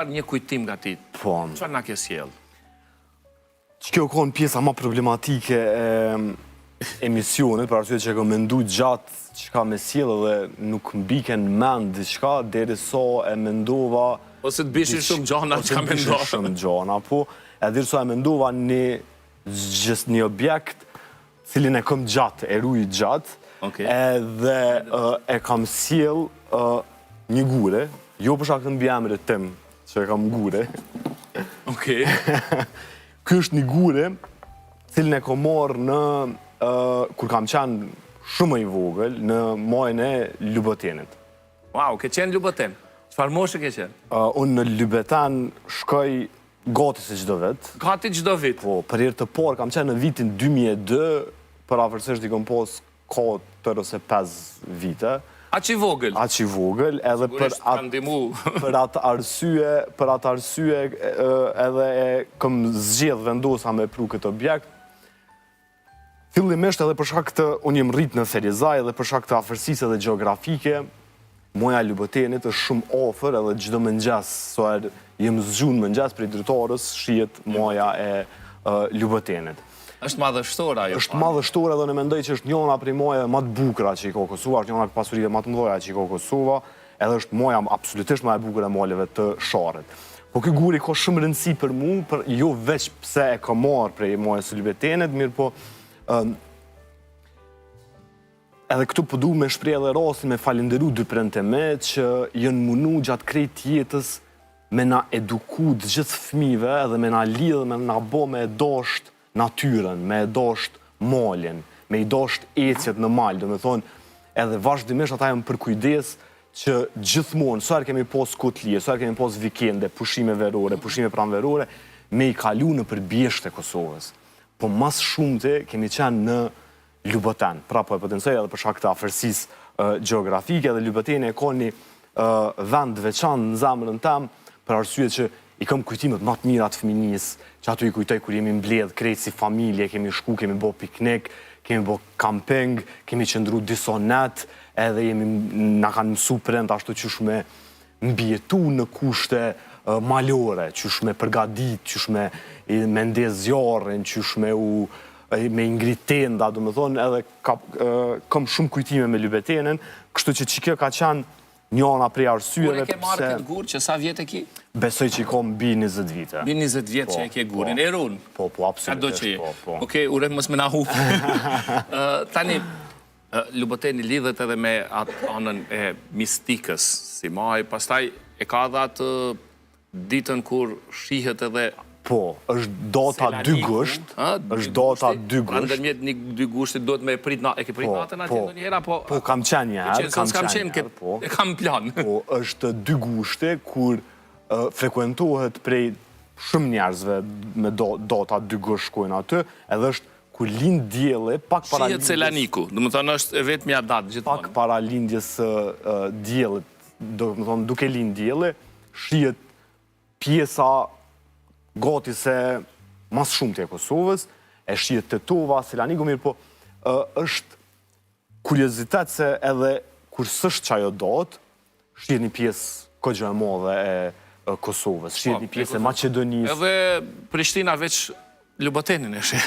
Një kujtim nga ti. Po. Çfarë na ke sjellë? Që kjo konë pjesa ma problematike e emisionit, për arsye që e kom mendu gjatë çka me sjellë dhe nuk m'bike në mend diçka, derisa e mendova... Ose të bishin shumë gjana çka mendo. Ose shumë gjana, po. E derisa e mendova një, gjithë një objekt, cilin e kom gjatë, e ruj gjatë, edhe e kam sjell një gure, jo për shkak të mbiemrit tim, që e kam gure. Okej. Ky është një gure, cilin e kom marrë në, kur kam qenë shumë i vogël, në majën e Lubotenit. Wow, ke qenë Luboten? Çfarë moshe ke qenë? Unë në Luboten shkoj gati se çdo vit. Gati çdo vit? Po, për herë të parë kam qenë në vitin 2002, përafërsisht i kom pos 4 ose 5 vite. Aq i vogël? Aq i vogël, edhe për atë për atë arsye, për atë arsye edhe e kom zgjedh vendosa me pru këtë objekt. Fillimisht edhe për shkak të unë jam rrit në Ferizaj edhe për shkak të afërsisë edhe gjeografike, Maja e Lubotenit është shumë afër edhe çdo mëngjes, sa herë jam zgju në mëngjes prej dritares shihet maja e Lubotenit. Është madhështore ajo. Është madhështore edhe unë mendoj që është njëra prej majave më të bukura që i ka Kosova, është njëra prej pasurive më të mëdha që i ka Kosova, edhe është maja absolutisht më e bukur e maleve të Sharrit. Po ky guri ka shumë rëndësi për mu, për jo veç pse e kam marrë prej majës së Lubotenit, mirëpo edhe këtu po du me shpreh edhe rastin me falenderu dy prindët e mi që janë munu gjatë krejt jetës me na eduku të gjithë fëmijëve edhe me na lidhë me na bo me e dosht natyrën, me e dosht malin, me i dosht ecjet në mal, do me thonë, edhe vazhdimisht ata janë përkujdes që gjithmonë, sa herë kemi pos kohë t'lirë, sa herë kemi pos vikende, pushime verore, pushime pranverore, me i kalu nëpër bjeshkët e Kosovës. Po mas shumti kemi qenë në Luboten. Pra po e potencoj edhe për shkak të afërsisë gjeografike dhe Luboteni e ka një vend të veçantë në zemrën tem për arsye që i kam kujtimet më të mira të fëminisë, që aty i kujtoj kur jemi mbledh krejt si familje, kemi shku, kemi bo piknik, kemi bo kamping, kemi qëndru disa net, edhe jemi na kanë mësu prindt ashtu qysh me mbijetu në kushte malore, qysh me përgadit, qysh me me ndez zjarrin, qysh me u me i ngrit tenda, do me thonë edhe ka, kam shumë kujtime me Lubetenin, kështu që që kjo ka qenë njëna prej Kur arsyeve e ke marrë këtë gur që sa vjet e ki? Besoj që i ka mbi 20 vite. Mbi 20 vjet që e ke gurin. Po. E run. Po, po, Ka do që absolutisht, je. po, po. Okej, urem mos me na hup. Tani, Luboteni lidhet edhe me atë anën e mistikës, si maj, pastaj e ka edhe atë ditën kur shihet edhe Po, është data 2 gusht, është data 2 Pra gusht. ndërmjet një 2 gushtit duhet me prit na, e ke prit Po, natën atje po. ndonjëherë apo Po, kam qenë një herë, kam kam qenë qenë një herë, po. E kam plan. Po, është 2 gushti kur frekuentohet prej shumë njerëzve me data 2 gusht shkojnë aty, edhe është kur lind dielli, pak para Shihet Selaniku, do të thonë është e vetmja datë gjithmonë. Pak para lindjes së diellit, do të thonë duke lind dielli, shihet pjesa gati se mas shumti e Kosovës, e shihet Tetova, Selaniku, mirë po, është kuriozitet se edhe kur s'është qajo datë, shihet një pjesë kogja e madhe e Kosovës, shihet Po, një pjesë e Maqedonisë. Edhe Prishtina veç Lubotenin e sheh.